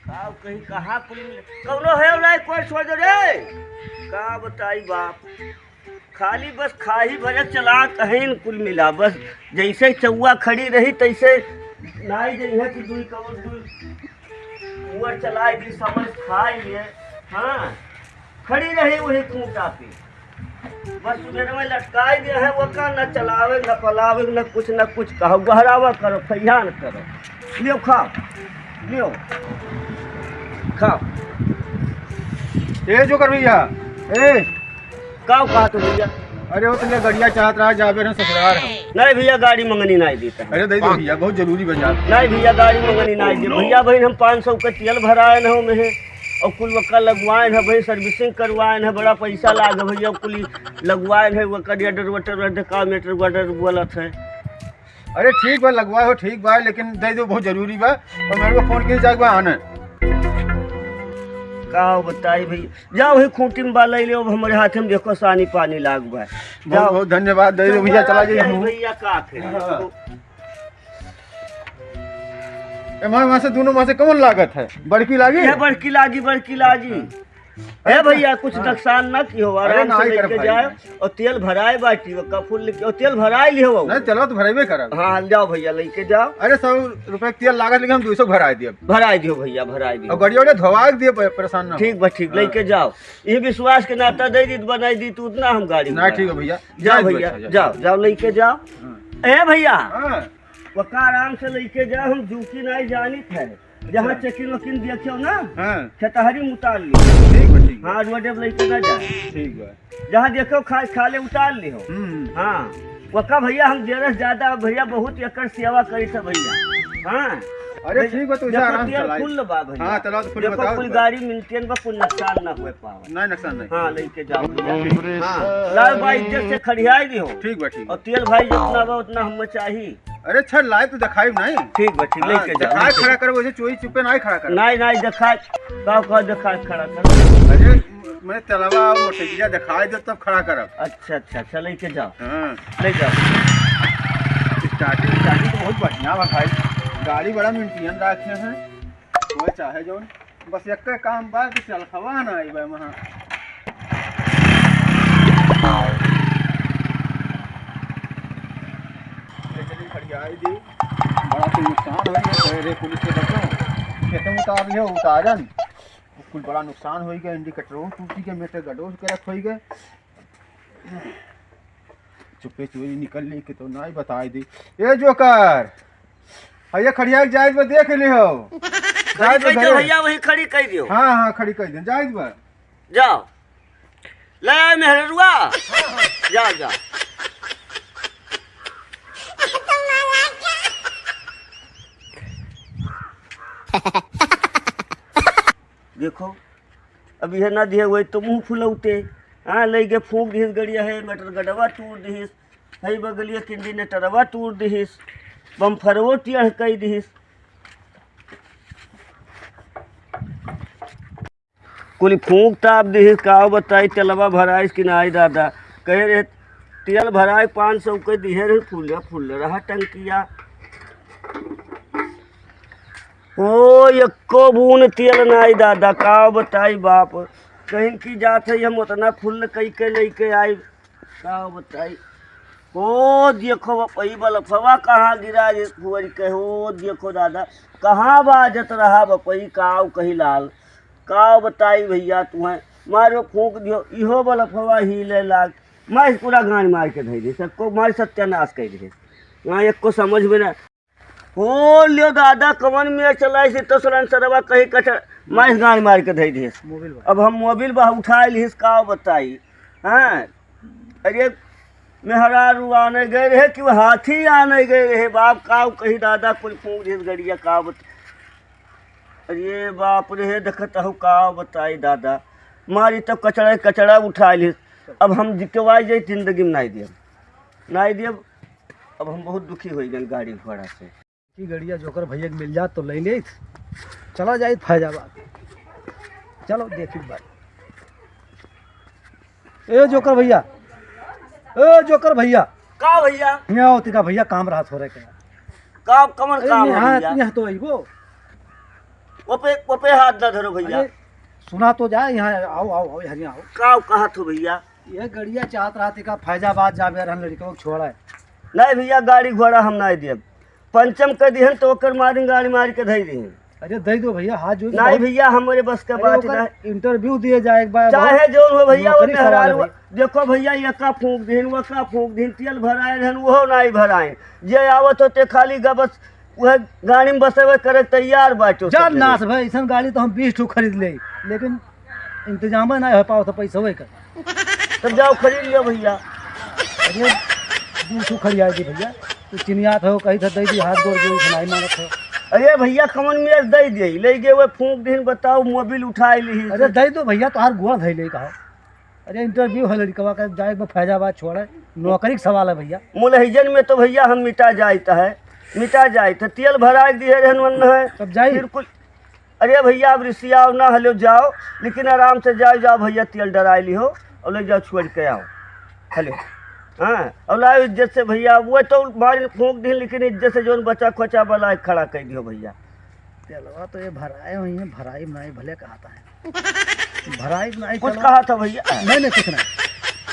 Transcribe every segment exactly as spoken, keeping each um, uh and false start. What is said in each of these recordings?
का कहीं कहाँ कुल मिला? कौनो है उलाई कोई छोड़ दे रे। का बताई बाप, खाली बस खाही भरे चला कहीं न कुल मिला। बस जैसे चौवा खड़ी रही तैसे नाई जइहे कि दुई कौन दुई उअर चलाई दी समझ खाई लिए। हाँ, खड़ी रही वही खूंटा पे। बस सुबेरे में लटकाई दे है, वो का न चलावे, न पलावे, न कुछ, न कुछ कहो। गहरावा करो, फैयान करो। लियो खाओ, लियो। खाओ। ए जोकर भैया, ए। का कहा तू भैया? अरे वो तुमने गड़िया चाहत रहा, जाबे रहे ससुराल हम। नहीं भैया, गाड़ी मंगनी नहीं देता है। अरे दे दो भैया, बहुत जरूरी बा जात। नहीं भैया, गाड़ी मंगनी नहीं दे। भैया बहन हम पाँच सौ के तेल भराए न हो में है। और कुल वक्का लगवाए हैं भाई, सर्विसिंग करवाए हैं, बड़ा पैसा लाग भैया, कुल लगवाए हैं, वो करिया डर वटर रह का मीटर वटर बोलत है। अरे ठीक बा, लगवाए हो ठीक बा, लेकिन दे दो, बहुत जरूरी बा। और मेरे को फोन किए जाए बा आने। का बताई भैया, जाओ ही खूंटी में बा ले लियो, अब हमारे हाथ में देखो सानी पानी लाग बा। बहुत जाओ। बहुत धन्यवाद, दे दो भैया, चला जाइए चल हम। भैया का थे। हाँ। ए, माँ, वहाँ से दोनों माँ से कौन लागत है? बड़की लागी? ये बड़की लागी, बड़की लागी। ए भैया, कुछ हाँ। नुकसान ना की हो, अरे, आराम से ना ही करब लेके भाई। जाओ। और तेल भराए बाटी, वो का फुल लेके, और तेल भराए लिहो। नहीं, तेल तो भराइबे करब। हाँ, जाओ भैया, लेके जाओ। अरे, सौ रुपए के तेल लागत, लेकिन हम दो सौ भराए दियो। भराए दियो भैया, भराए दियो। और गड़िया उड़िया धोवा के दिए, प-, परेशान ना हो। ठीक बा, ठीक, हाँ। लेके जाओ। ये विश्वास के नाता दे दी, बनाई दी, तू उतना हम गाड़ी ना, घोड़ा। ठीक है भैया। जाओ जाए दो, भैया, अच्छा, जाओ। जाओ, जाओ, लेके जाओ। हाँ। ए भैया, हाँ। वका आराम से लेके जाओ, हम जूकी नहीं जानित है। जहाँ अच्छा। चेकिन वकिन देखियो ना, हाँ। खेतहरी में उतार लियो। ठीक बा, ठीक बा। हाँ, रोडे पे लेके ना जाए। ठीक बा। जहाँ देखो खा, खाले उतार लियो। हम्म। हाँ, वका भैया हम जेरस ज्यादा भैया बहुत एकर सेवा करी थे भैया। हाँ। अरे भैया, ठीक बा, तू देखो आराम तेल चलाई। फुल बा भैया। हाँ, चलाओ तो फुल देखो बताओ कुल बा। गाड़ी मिलती है बा, कुछ नुकसान ना हुए पावे। नहीं, नुकसान नहीं। हाँ, लेके जाओ भैया। हाँ। लाओ भाई, इज्जत से खड़ियाई दियो। ठीक बा, ठीक बा। और तेल भाई जितना बा उतना हमें चाहिए। अरे अच्छा, लाइव तो दिखाई नहीं। ठीक बा, ठीक, हाँ, लेके जाओ, दिखाए लेके खड़ा जाओ। करो, वैसे चोरी चुपे नहीं खड़ा करो। नहीं, नहीं, दिखाए, का, का दिखाए खड़ा करो? अरे, मैं तेलवा और मोटरसाइकिल दिखाई दो, तब खड़ा करब। अच्छा, अच्छा, अच्छा, लेके जाओ। हाँ। ले जाओ। स्टार्टिंग, स्टार्टिंग तो बहुत बढ़िया बा भाई, गाड़ी बड़ा मेंटेन रखे हैं, वो चाहे जौन। बस एक काम बा कि चलखवा ना आई बा वहाँ। लेकिन खड़ियाई दी, बड़ा कुल नुकसान हो गया। तो रे पुलिस के बच्चों, खेतों में उतार लियो, उतारन। कुल बड़ा नुकसान हो गया, इंडिकेटरों टूटी के, मीटर गडोस के रख हो गए। चुप्पे चोरी निकल ली कि तो नाई बताई दी। ए जोकर, भैया खड़िया के जायज में देख ले हो। खड़ी जायज में कह दो घरे। भैया, वही खड़ी कह दियो। हाँ, हाँ, खड़ी कह दे, जायज में। जाओ। ले आए मेहररुआ। जाओ, जाओ। देखो, अब यह ना दिहे, वही तो मुँह फुलौते। हाँ, लइके फूँक दिहिस गड़िया है, मटर गडवा तूर दिहिस, है बगलिया किंडी ने टरवा तूर दिहिस, बम्फरवो टियढ़ कई दिहिस। कुल फूँक ताप दिहिस, का बताई, तेलवा भराइस कि नाई दादा। कहे रहे, तेल भराए पाँच सौ के दिहे रहे, फूले फूले रहा टंकिया। ओ, एको बून तेल नाई दादा, का बताई बाप। कहीं की जात है, हम उतना फुल कई के लेके आई, का बताई। ओ, देखो बपई, बलफवा कहाँ गिरा रे फुअर के, ओ, देखो दादा, कहाँ बाजत रहा बपई, काव कही लाल, का बताई भैया तुहें, मारो फूँक दियो, इहो बलफवा हिले लाग, मैं पूरा गान मार के धई दे, सबको मार सत्यानाश कर दे। हाँ, एको समझ में ना। हो लियो दादा, कवन में चलाई से तो सलेंसरवा कहीं कचर, माइस गान मार के धई दिस। मोबिल बा। अब हम मोबिल बा उठाए लिस, का बताई। हाँ, अरे मेहरारू आने गए रहे कि वो हाथी आने गए रहे, बाप का कही दादा, कुल फूँक दिस गड़िया, का बत-, अरे बाप रे, देखत हो का बताई दादा, मारी तो कचड़ा कचड़ा उठाए लिस। अब हम जितवाई जाई जिंदगी में नाई दियब, नाई दियब। अब हम बहुत दुखी होइ गए गाड़ी घोड़ा से। की गड़िया जोकर भैया के मिल जात तो ले लेत, चला जाइत फैजाबाद। चलो देखी बात। ए जोकर भैया, ए जोकर भैया। का भैया? यहाँ होती का भैया, काम रहा थोड़े के। का, कमन अरे काम है यहाँ, भैया? यहाँ तो अइबो। वो पे, वो पे हाथ ना धरो भइया। अरे, सुना तो जाए, यहाँ आओ, आओ, आओ, यहाँ आओ। का कहत हो भइया? ये गड़िया चाहत रहत का फैजाबाद जाबे रहन लड़िकवा के छोड़े। नहीं भइया, गाड़ी घोड़ा हम नहीं देब। पंचम कै दिहन तो ओकर मारिन गाड़ी मारि के धइ दिहन। अरे दइ दो भइया, हाथ जोड़ के नहीं बहुत भइया, हमरे बस के अरे बात ओकर नहीं। Interview दिए जाए एक बार, चाहे बहुत जौन हो भइया, वो नौकरी सवाल है मेहरारू। भइया। देखो भइया, ये का फूंक दिहन, वो का फूंक दिहन, तेल भराए रहन, वो नहीं भराए। जे आवत होते खाली गबस वह गाड़ी में बसेवे करे तैयार बाटो सब जान जने। नास भाई, ऐसन गाड़ी तो हम बीस ठो खरीद ले, लेकिन इंतजाम ना हो पावत पैसवे का। तब जाओ खरीद लियो भइया। अरे, दू ठो खरीद दी भइया, तू चिनियात हो, कही था दे दी, हाथ गोड़ जोड़ सुनाई मांगत हो। अरे भइया, कमन में दे दे, ले गए वो फूंक दिन, बताओ, मोबिल उठाई ली। अरे दे दो भइया, तोहार गोड़ धई ले कहो। अरे interview है लड़िकवा का, जाए एक बार फैजाबाद छोड़े, नौकरी का सवाल है भइया। मुलहिजन में तो भइया हम मिटा जाइत है, मिटा जाइत है। तेल भराए दिए रहन वन है। तब जाई। बिल्कुल। अरे भइया, अब रिसियाओ ना, हलो जाओ, लेकिन आराम से जाओ, जाओ भइया, तेल डराए लिहो और ले जाओ, छोड़ के आओ। हलो, हाँ, और लाओ इज्जत से भइया, वो तो मार फूंक दी, लेकिन इज्जत से जौन बचा खोचा बला खड़ा कर दियो भइया। तेलवा तो ये भराए हुई है, भराई बनाई भले कहता है। भराई बनाई कुछ चलो। कहा था भइया? नहीं, नहीं, कुछ नहीं।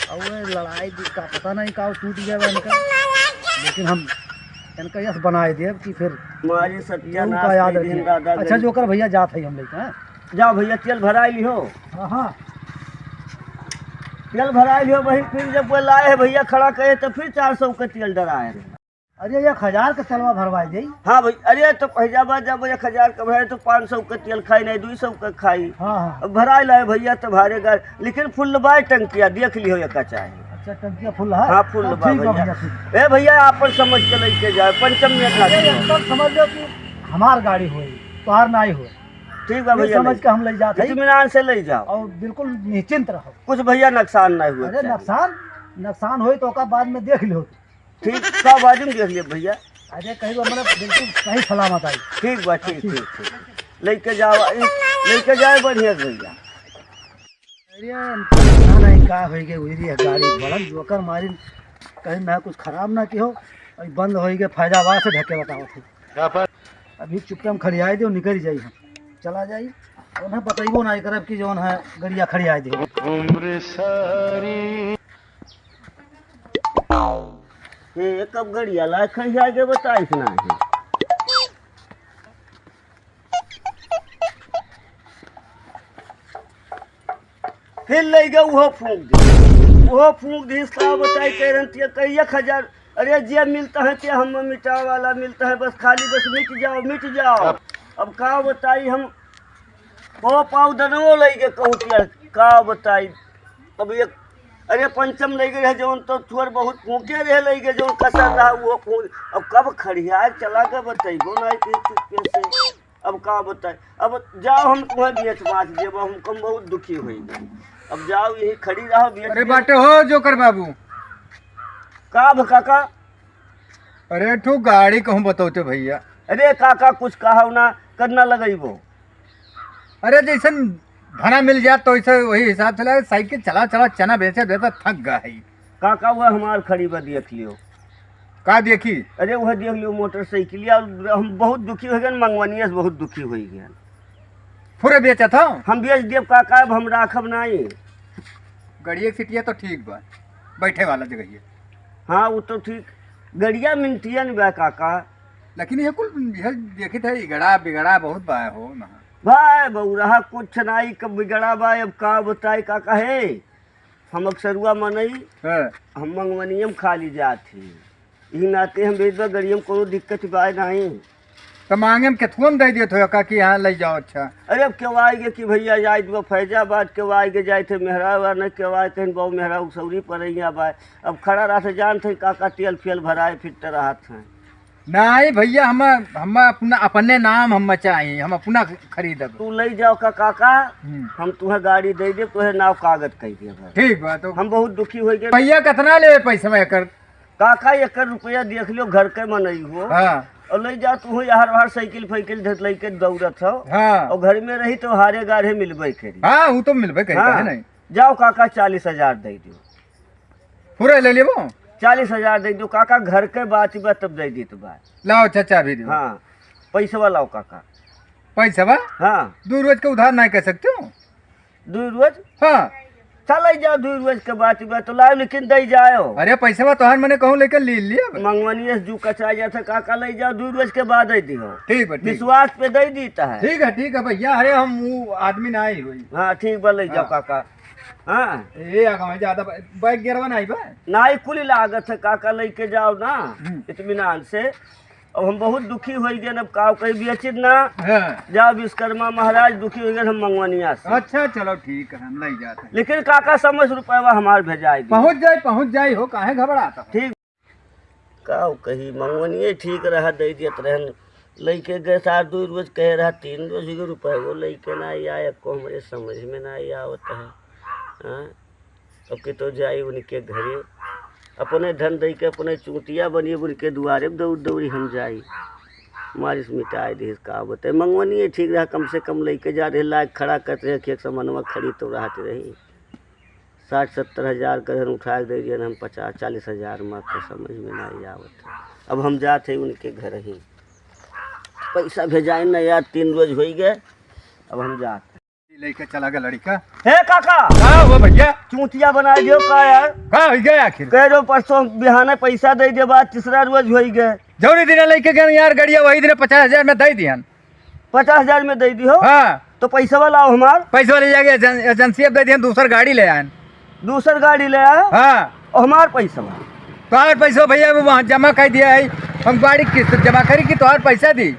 अब वो लड़ाई दी का पता नहीं का टूट गया बा इनका, लेकिन हम इनका यस बनाए देब कि फिर मारी केहू सत्यानाश का याद कर रखिए। दिन दादा अच्छा, गई। जोकर भइया जात है हम लेके, हाँ? जाओ भइया, तेल भराई लिहो। हाँ, हाँ। तेल भराई लिहो, वही फिर जब वो लाए है भइया खड़ा करे तो फिर चार सौ के तेल डराए रहे। अरे, एक हजार के तेलवा भरवाई दे। हाँ भाई, अरे तो फैजाबाद जब एक हजार के भरे तो पाँच सौ के तेल खाई, नहीं दो सौ के खाई। हाँ, हाँ। अब भराई लाए भइया तो भारे गाड़, लेकिन फुल बाय टंकिया, देख लिहो एक चाहे। अच्छा, टंकिया फुल है? हाँ, फुल तब बा ठीक बा भइया। भइया, ठीक। ए भइया, आपन समझ के लेके जाए, पंचम में अरे, खातिर। एकदम समझ लो कि हमार गाड़ी होई, तोहार नाई होई। ठीक बा ये भइया, समझ ले के हम ले जात हई। इत्मीनान से ले जाओ। और बिल्कुल निश्चिंत रहो। कुछ भइया नुकसान नहीं हुआ अरे चाहिए। नुकसान, नुकसान होई तो ओका बाद में देख लिहो। ठीक, का बाजू में देख लिया भइया। अरे कहीं बा, मतलब बिल्कुल सही सलामत आई। ठीक बा, ठीक, ठीक, ठीक। लेके जाओ, ई लेके जाए बढ़िया से भइया। अरे पता नहीं का होई गए, उही रही गाड़ी बड़न जोकर मारिन, कहीं मैं कुछ खराब ना किहो, अभी बंद होई गए, फैजाबाद से ढके बतावत है। अभी चुपचाप खड़ियाई दो, निकल जाई हम, चला जाई, उन्हें बतइबो ना करब कि जौन है गड़िया खड़ियाई दे। ये कब गड़िया लाए खड़िया के बताइस ना है। फिर ले गए, उहो फूंक दे, उहो फूंक दे। इसका बताई, कह रहे थे, कही एक हजार, अरे जे मिलता है, ते हम मिटावे वाला मिलता है, बस खाली बस मिट जाओ, मिट जाओ। अब का बताई हम, पाव पाव दनवो ले गए, कहूँ कि का बताई। अब एक, अरे पंचम ले गए रहे, जौन तो थोड़ बहुत फूंके रहे, ले गए, जौन कसर रहा, वो फूंक। अब कब खड़िया चला के बतइबो ना कि चुपके से। अब का बताई, अब जाओ, हम तुम्हें बेच बाच देब, हम कम बहुत दुखी होई गए। अब जाओ, यही खड़ी रहो, बेच अरे देब। बाटे हो जोकर बाबू। का भ काका? अरे ठू गाड़ी कहूँ बतौते भइया। अरे काका, कुछ कहा ना, करना लगइबो। अरे जैसन धना मिल जात तो वैसे वही हिसाब से लगे, साइकिल चला चला चना बेचे बेचे थक गए है। काका, वो हमार खड़ी बा, देख लियो। का देखी? अरे वह देख लियो मोटरसाइकिलिया, हम बहुत दुखी हो गए, मंगवनिया से बहुत दुखी हो गए। पूरे बेचत हो? हम बेच देब काका, अब हम राखब नहीं। गड़िया के सीटिया तो ठीक बा, बैठे वाला जगह है। हाँ, वो तो ठीक, गड़िया मिनटिया नहीं बा काका। लेकिन ये कुल, ये देखित है, इगड़ा बिगड़ा बहुत बा हो ना। भाई बउरहा कुछ नाई, कब बिगड़ा बा, अब का बताई काका है। हम अक्सरुआ मनई, हाँ। हम मंगवनियम खाली जात ही। इही नाते हम बेच बा, गड़ियम कोनो दिक्कत बा नाई। तो मांगे में केथुआ में दे देत हो का कि यहाँ ले जाओ, अच्छा। अरे अब केहू आइगे कि भइया जाइत बा फैजाबाद, केहू आइगे जाइत है मेहरावा, न केहू आए कहीं बाऊ मेहरावा सौरी परैया बा। अब खड़ा रहत है, जानत है काका तेल फेल भराए फिरत रहत हैं। नाहीं भइया, हम, हम अपना, अपने नाम हम चाही, हम अपना खरीदब। तू लइ जाओ का काका, हम्म। हम तुहे गाड़ी दइ देब, तुहे नाव कागज कइ देब। ठीक बा, तो हम बहुत दुखी होइ गए। भइया, केतना लेबे पैसा एकर? काका, एकर रुपया देख लियो, घर के मनई हो। हाँ। और लइ जाओ, तू यार वार साइकिल फाइकिल धर लइके दौड़त हो। हाँ। और घर में रही तो हारे गाढ़े मिलबे करी। हाँ, वो तो मिलबे करी, हाँ। काहे नहीं? जाओ काका, चालीस हजार दइ दियो। पूरा ले लेबो? चालीस हजार दइ दो काका, घर के बात बा, तब दइ देत बा। लाओ चाचा, अभी दो। हाँ, पैसवा लाओ काका। पैसवा? हाँ। दुइ रोज के उधार नाहीं कर सकते हो? दुइ रोज? हाँ। चल, लइ जाओ, दुइ रोज के बात बा, तो लाओ, लेकिन दइ जाओ। अरे, पैसवा तोहार मने कहूँ लेके ले लिया बे। मंगवनिया से जू कचरा जात है, काका, लइ जाओ, दुइ रोज के बाद दइ दिहो। ठीक बा, ठीक। विश्वास पे दइ दीत है। ठीक है, ठीक है भैया, अरे, हम वो आदमी नाहीं होई। हाँ, ठीक बा, लइ जाओ, हाँ। काका। हाँ। ए, आगा में ज्यादा बै-, बैग गिरवा नाहीं बा? नाहीं, कुल लागत है, काका, लइके जाओ ना, हम्म। इत्मीनान से। अब हम बहुत दुखी होइ गए, अब काव कही बेचित ना। हाँ। जा विश्वकर्मा महाराज, दुखी होइ गए हम मंगवनिया से। अच्छा, चलो ठीक है, हम लइ जात है। लेकिन काका समय से रुपयवा हमार भेजाइ दी। पहुँच जाई, पहुँच जाई हो, काहे घबरात हो? ठीक। काव कही, मंगवनिये ठीक रहा, दइ दियत रहन। लइके गए सार दुइ रोज कहे रहा, तीन रोज होइ गए, रुपयवो लइके नाहीं आए, एको हमरे समझ में नाहीं आवत है। हाँ? अब के तो जाई उनके घरे, अपने धन दइ के अपने चूतिया बनी, उनके दुआरे दौड़ दौड़ी हम जाई। मारिस मिटाइ दिहिस, का बताई, मंगवनिये ठीक रहा, कम से कम लइके जा रहे, लायक खड़ा करत रहे, खेत समनवा खड़ी तो रहत रही। साठ सत्तर हजार के धन उठाइ के दइ दिहन हम पचास चालीस हजार में, तो समझ में नाहीं आवत है। अब हम जात है उनके घर ही, पैसा भेजाइन ना यार, तीन रोज होइ गए, अब हम जात है। लइके चला गया लड़िका। हे काका! का हुआ भैया? चूतिया बनाइ दियो का यार? का होइ गया आखिर? कह रहो परसों बिहाने पैसा दइ देबा, तीसरा रोज होइ गए। जौनी दिने लइके गए यार गड़िया, वही दिने पचास हजार में दइ दिहन। पचास हजार में दइ दिहो? हाँ। तो पैसवा लाओ हमार। पैसवा लइ जाके एजन-, एजेंसी अब दइ दिहन, दूसर गाड़ी लइ आएन। दूसर गाड़ी लइ आए? हाँ। और हमार पैसवा? तोहार पैसवा भैया वो वहाँ जमा कर दिया है, हम गाड़ी किस्त जमा करी कि तोहार पैसा दी।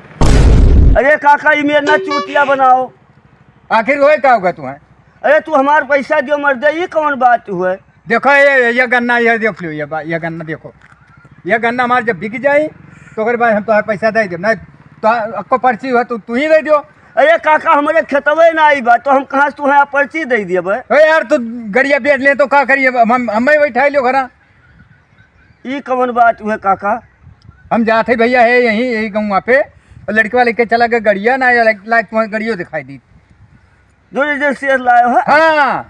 अरे काका, इमे ना चूतिया बनाओ। आखिर होए का होगा तुम्हें? अरे तू हमार पैसा दियो मर्दे, ई कौन बात हुए? देखो ये, ये गन्ना, ये देख लो, ये बा-, ये गन्ना देखो, ये गन्ना हमार जब बिक जाई तो ओकरे बाद हम तोहार पैसा दइ देब, नाहीं तो अक्को पर्ची हुआ तो तू ही दइ दियो। अरे काका, हमरे खेतवे नाहीं बा, तो हम कहाँ से तुम्हें पर्ची दइ देबे? अरे यार, तू गड़िया बेच ले तो का करिए, हम, हम, हमें बैठाइ लियो घरा। ई कवन बात हुए काका? हम जात है भैया, है यहीं, यही गाँव पे, और लड़कवा लइके चला गया गड़िया, ना लायक, लायक तुम्हें गड़ियो दिखाइ दी। जो एजेंसी से लायो है? हाँ,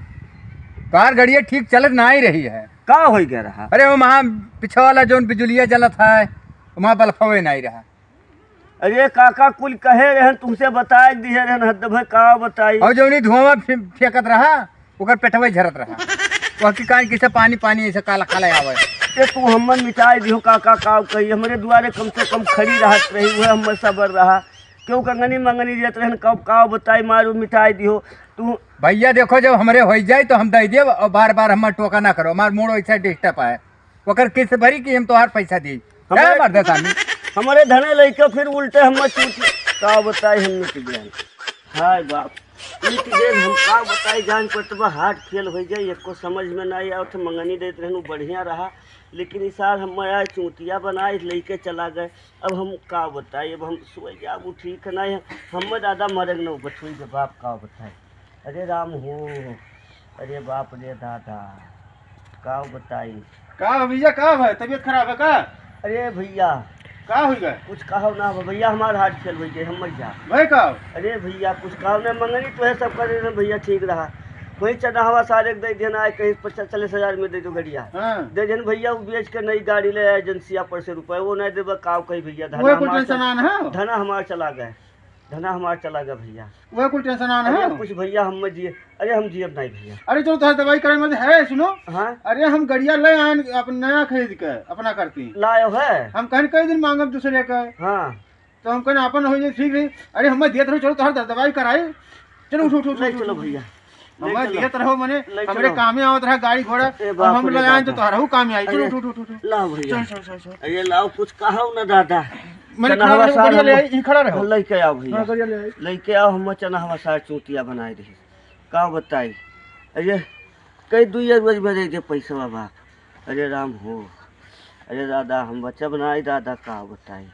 तोहार गड़िया ठीक चलत नाहीं रही है। का होइ गया रहा? अरे वो वहाँ पीछे वाला जौन बिजुलिया जलत है, वहाँ बल्फवे नाहीं रहा। अरे काका, कुल कहे रहन, तुमसे बताइ दिहे रहन, हद भर का बताई। और जौनी धुआं फे-, फेंकत रहा, ओकर पेटवे झरत रहा। वह की कान किसे पानी पानी ऐसे काला काला आवे। ये तू हमें मिटाइ दिहो काका, का कही, हमरे दुआरे कम से कम खड़ी रहत रही, वह हमें सबर रहा। क्यों कंगनी मंगनी देत रहन, कब का बताई, मारो मिटाइ दिहो तू। भैया देखो, जब हमरे होइ जाई तो हम दइ देब, और बार बार हमार टोका ना करो, हमार मूड वैसे डिस्टर्ब है। ओकर किस्त भरी कि हम तोहार पैसा दी। हमरे, ए मर्द सामी। हमरे धने लइके फिर उल्टे हम चूत का बताई, हम मिट गए। हाय बाप, मिट गए हम, का बताई, जान पटवा हार्ट फेल होइ जाए, एको समझ में नाहीं आवत। मंगनी देत रहनु बढ़िया रहा, लेकिन इस साल हम आए चूतिया बनाए लइके चला गए। अब हम का बताई, अब हम सोए जाबू ठीक नाहीं है, हम दादा मरे के नौबत हुई के बाप, का बताई। अरे राम हो, अरे बाप रे दादा, का बताई। का हो भैया, का भाई, तबीयत खराब है का? अरे भैया, का होइ गए? कुछ कहो ना हो भैया, हमार हार्ट फेल होइ गए, हम मर जा। भाई का? अरे भैया, कुछ कहो ना, मंगनी तो है सब करे ना भैया, ठीक रहा। वही चना हवा सारे के दे देना है, कहीं पचास चालीस हजार में दे दो गड़िया। हाँ। दे देन भैया, वो बेच के नई गाड़ी ले आए एजेंसिया पर से रुपए, वो नहीं देबा, का कही भैया, वह धना कुल हमार टेंशन चल-, आन है? धना हमार चला गए। धना हमार चला गया भैया। वह कुल टेंशन आन अरे है? कुछ भैया हम मत जिए, अरे हम जियब नहीं भैया। अरे चलो तोहर दवाई करे में है, सुनो। हाँ। अरे हम गड़िया ले आए अपन नया खरीद के अपना करती। लायो है? हम कहन कई दिन मांगब दूसरे का। हाँ। तो हम कहन अपन हो जाए ठीक रही। अरे हम दियत रहो, चलो तोहर द-, दवाई कराई। चलो उठो, उठो, उठो, ले उठो, चलो उठो। भैया। हम ले चलो। दियत रहो मने, ले हमरे चलो। कामे आवत रहा गाड़ी घोड़ा, ए अब बाप हम रे ले आए तो बाप। तोहरा हूँ कामे आई। चलो, अरे, उठो, उठो, उठो, उठो। लाओ भैया। चल, चल, चल, चल। अरे लाओ, कुछ कहो ना दादा। मने चना खड़ा हवा रहो, सार गड़िया ले हम आई, ई खड़ा रहो। लइके आओ भैया। हाँ, गड़िया ले आई। लइके आओ, हम चना हवा सार चूतिया बनाए रही। का बताई? अरे, कई दुइया रोज में दे दे पैसवा बाप। अरे राम हो। अरे दादा, हम बचब ना आई दादा, का बताई?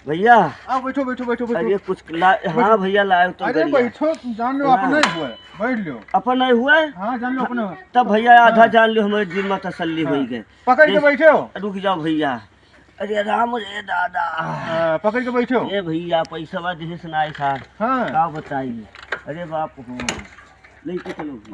भैया। आओ, बैठो, बैठो, बैठो, बैठो। अरे कुछ ला-, हाँ भैया, लाए तो अरे गड़िया। बैठो, जान लो, हाँ। अपना ही हुआ है, बैठ लो। अपन नहीं हुआ है? हाँ, जान लो, अपना हुआ है। तब भैया, आधा हाँ। जान लो, हमारे दिल में तसल्ली हाँ। हुई गए। पकड़ के देख, बैठे हो? रुक जाओ भैया। अरे राम रे दादा। हाँ, पकड़ के बैठे हो? ए भैया, पैसवा दिहिस नाई सार। हाँ। का बताई? अरे बाप हो। लेके चलो भैया।